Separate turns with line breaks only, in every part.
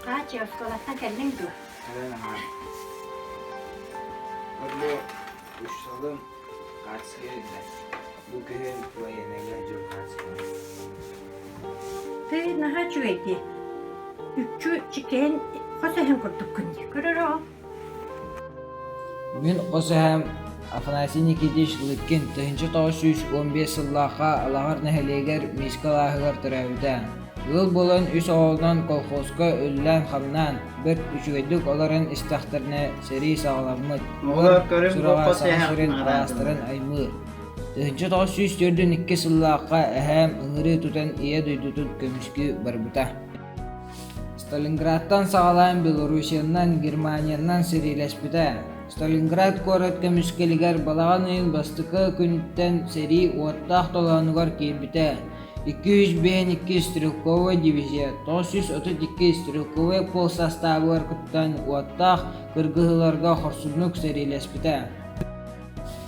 Хааччы, оскуолаттан кэллиҥ дуо?
Кэлэн аһаан. Бу учууталым хаачыска илдьэ. Бу күһүн военныйга дьыл хаачыска.
Тыы наһаа үчүгэй дии. Үкчү чиккэйэн хос эһэм курдуккун дии. Көрөр оҕо.
Мин хос эһэм Афанасий Никитич Лыткин 1915 сыллаахха Алаҕар нэһилиэгэр Миискэ алааһыгар төрөөбүтэ. Ыал буолан үс оҕолонон колхозка үлэлээн-хамнаан, бэрт үчүгэйдик олорон истэхтэринэ сэрии саҕаламмыт.
Оҕолор көрүҥ бу
Сураҕа
хос
Саха
эһэм
сирин алаастарын аймыыр. 1942 сыллаахха эһээм ыҥырыы тутан Ийэ дойдутун көмүскүү барбыта. Сталинградтан саҕалаан Белоруссиянан, Германиянан сэриилэспитэ. Сталинград куорат көмүскэлигэр балаҕан ыйын бастакы күнүттэн сэрии уоттаах толоонугар киирбитэ. 252 стрелковай дивизия, 932 стрелковай полк састаабыгар кыттан уоттаах кыргыһыыларга хорсуннук сэриилэспитэ.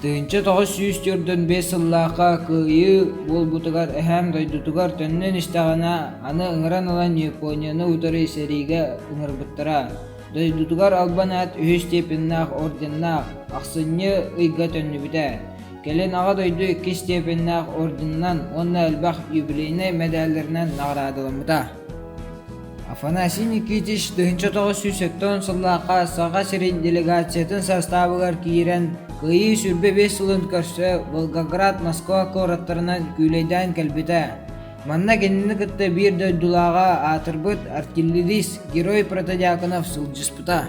1945 сыллаахха Кыайыы буолбутугар эһээм дойдутугар төннөн истэҕинэ, аны ыҥыран ылан Японияны утары сэриигэ ыҥырбыттара. Дойдутугар албан аат үһүс степеннээх орденнаах, ахсынньы ыйга төннүбүтэ. Кэлин Аҕа дойду иккис степеннээх орденынан уонна элбэх юбилейнай мэдээллэринэн наҕараадаламмыта. Афанасий Никитич 1970 сыллаахха Саха сирин делегациятын састаабыгар киирэн, Кыайыы 25 сылын көрсө Волгоград, Москва куораттарынан күүлэйдээн кэлбитэ. Манна кинини кытта биир дойдулааҕа аатырбыт артиллерист Герой Протодьяконов сылдьыспыта.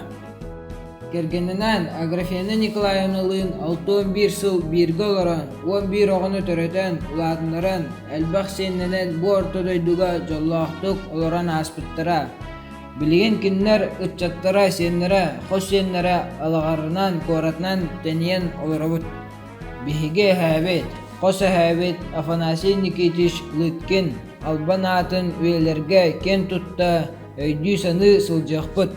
Кэргэнинээн Аграфена Николаевналыын 61 сыл бииргэ олорон, 11 оҕону төрөтөн, улаатыннаран, элбэх сиэннэнэн бу орто дойдуга дьоллоохтук олорон ааспыттара. Билигин кинилэр ыччаттара, сиэннэрэ, хос сиэннэрэ Алаҕарынан, куоратынан тэнийэн олоробут. Биһиги эһээбит, хос эһээбит Афанасий Никитич Лыткин албан аатын үйэлэргэ киэн тутта, өйдүү-саныы сылдьыахпыт.